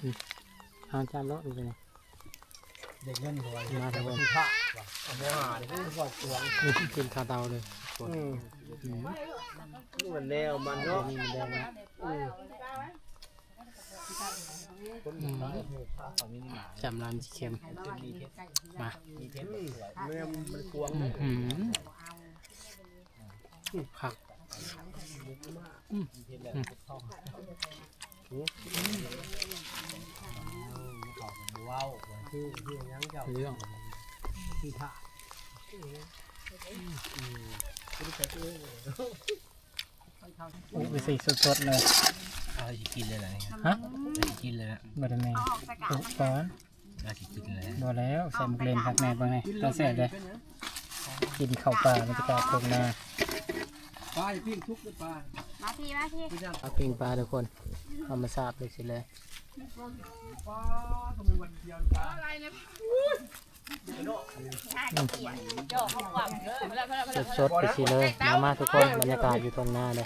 ອືມ ຫາຈານເລາະນີ້ ເດັກເງິນຫວຍ ມາ ມາ ເອົາບໍ່ຫາເດ້ ຫວຍກວງ ກິນຄາເຕົາເລີຍ ອືມ ອືມ ມັນແນວມັນເນາະ ມີແດງນະ ອືມ ອືມ ຈ້ຳລາວຊິເຄັມ ມາ ແມ່ນມັນກວງ ອືມ ຄັກ ອືມ ອືມ ເລື່ອງ ໂອ້ ໄປໃສ່ສົດໆເລີຍ ເອົາຊິກິນເລີຍລະນີ້ ຮະ ເອົາຊິກິນເລີຍລະ ບໍ່ໄດ້ແມ່ນ ອອກສະກາດ ອຸກ່ອນ ວ່າຊິກິນແລ້ວ ບໍ່ແລ້ວ ໃສ່ໝາກເລັ່ນຄັກແນ່ເບິ່ງນີ້ ຕາແຊບເດ້ ກິນເຂົ້າປ່າ ບັນຍາກາດທົ່ງນາ ປາຢ່າປີ້ງທຸກເດີປາ ມາພີ່ ມາພີ່ ມາປີ້ງປາທຸກຄົນ ເອົາມາສາບເລີຍຊິເລີຍ ປາກໍມີວັນດຽວປາ ສົດໆ ໄປຊິເລີຍ ມາໆ ທຸກຄົນ ບັນຍາກາດຢູ່ທົ່ງນາເດ້.